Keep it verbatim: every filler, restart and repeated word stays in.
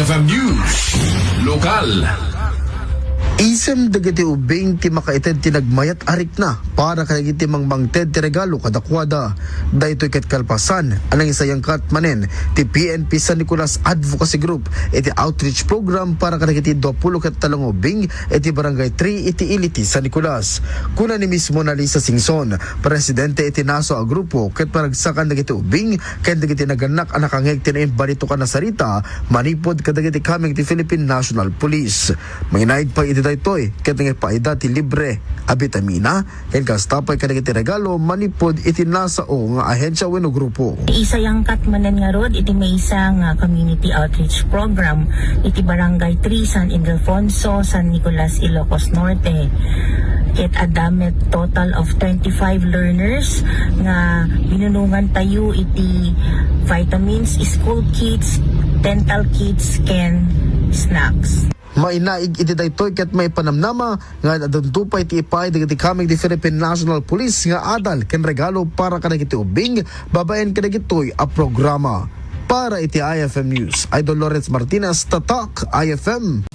F M News Lokal. Isem dagiti ubing ti makaited ti nagmayat a rikna para kadagiti mangmangted ti regalo kadakuada. Daytoy ket kalpasan a nangisayangkat manen ti P N P San Nicolas Advocacy Group iti outreach program para kadagiti duapulo ket tallo nga ubing iti Barangay three iti ili ti San Nicolas. Kuna ni Miss Mona Lisa Singson, presidente iti naso a grupo ket panagsakan dagiti ubing ken dagiti nagannak a nakangngeg ti naimbalitokan a sarita manipud kadagiti kameng ti Philippine National Police. Manginaig pay iti daytoy ket nangipaayda ti libre a bitamina ken kasta pay kadagiti regalo manipud iti nasao nga ahensya wenno grupo. Isayangkat manen ngarud iti maysa nga community outreach program iti Barangay three, San Ildefonso, San Nicolas, Ilocos Norte. Ket adda met total of twenty-five learners nga binunongan tayo iti vitamins, school kits, dental kits, ken snacks. Mainaig iti daytoy ket maipanamnama nga adunto pay ti ipaay dagiti kameng ti Philippine National Police nga adal ken regalo para kadagiti ubing babaen kadagitoy a programa. Para iti I F M News, Idol Lawrence Martinez, Tatak I F M.